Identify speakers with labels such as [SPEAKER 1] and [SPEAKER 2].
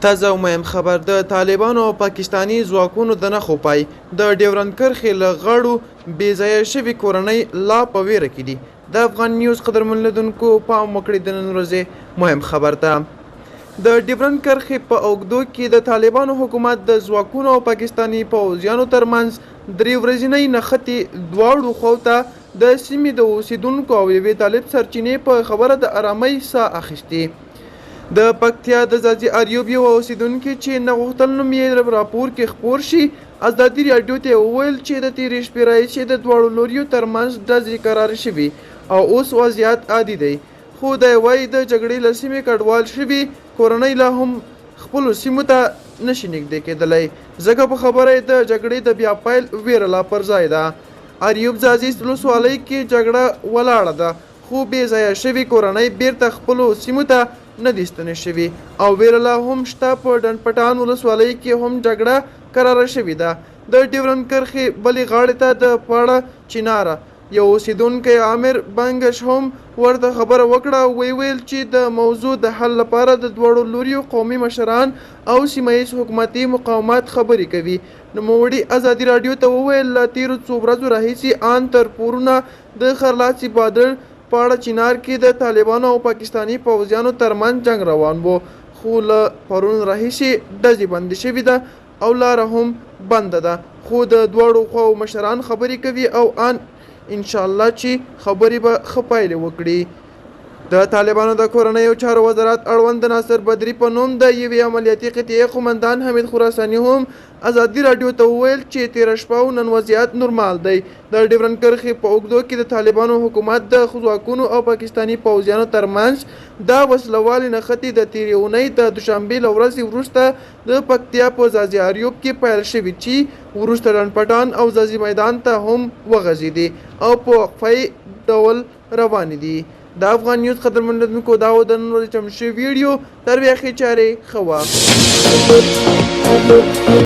[SPEAKER 1] تازه او مهم خبر، د طالبانو او پاکستاني ځواکونو د نښو پای، د ډیورند کرښې له غاړو بې ځایه شوې کورنۍ لا په ویره کې دي. د افغان نیوز قدرمن لیدونکو پام وکړئ د نن ورځې مهم خبر ته. د ډیورند کرښې په اوږدو کې د طالبانو حکومت د ځواکونو او پاکستاني پوځیانو ترمنځ درې ورځینۍ نښتې دواړو خواو ته د سیمې د اوسیدونکو او یوې طالب سرچینې په خبره د ارامۍ ساه اخیستې. د پکتیا د ځاځي اریوب یوه اوسېدونکي چې نه غوښتل نوم یې راپور کې خپور شي، ازادي راډیو ته یې وویل چې د تېرې شپې راهیسې د دواړو لوریو ترمنځ ډزې کرارې شوي او اوس وضعیت عادي دی، خو دی وايي د جګړې له سیمې کډوال شوي کورنۍ لا هم خپلو سیمو ته نه شي نږدې کېدلی، ځکه په خبره یې د جګړې د بیا پیل وېره لا پر ځای ده. اریوب ځاځي ولسوالۍ کې جګړه ولاړه ده، خو بې ځایه شوې کورنۍ بېرته خپلو سیمو ته نه دي ستنې شوي او وېره لا هم شته. په ډنډ پټان ولسوالۍ کې هم جګړه کراره شوې ده. د ډیورند کرښې بلې غاړې ته د پاړه چیناره یو اوسېدونکی عامر بنګش هم ورته خبره وکړه او ویې ویل چې د موضوع د حل لپاره د دواړو لوریو قومي مشران او سیمه ییز حکومتي مقامات خبرې کوي. نوموړي ازادي راډیو ته وویل، له تېرو څو ورځو راهیسې ان تر پرونه د خرلاڅي بادړ پاړه چنار کې د طالبانو او پاکستاني پوځیانو ترمنځ جنګ روان وو، خو له پرون راهیسې ډزې بندې شوې ده او لاره هم بنده ده، خو د دواړو خواوو مشران خبرې کوي او ان انشاالله چې خبرې به ښه پایلې وکړي. د طالبانو د کورنیو چارو وزارت اړوند د ناصر بدري په نوم د یوې عملیاتي قطعې قومندان حمید خراساني هم ازادي راډیو ته وویل چې تېره شپه او نن وضعیت نورمال دی. د ډیورنډ کرښې په اوږدو کې د طالبانو حکومت د ځواکونو او پاکستاني پوځیانو ترمنځ دا وسله والې نښتې د تېرې اونۍ د دوشنبې له ورځې وروسته د پکتیا په ځاځي اریوب کې پیل شوې چې وروسته ډنډ پټان او ځاځي میدان ته هم وغځېدې او په وقفه یې ډول روانې دي. د افغان نیوز قدرمن لیدونکو دا و د نن ورځې چمتو شوې ویډیو. تر بیا ښې چارې، ښه وخت.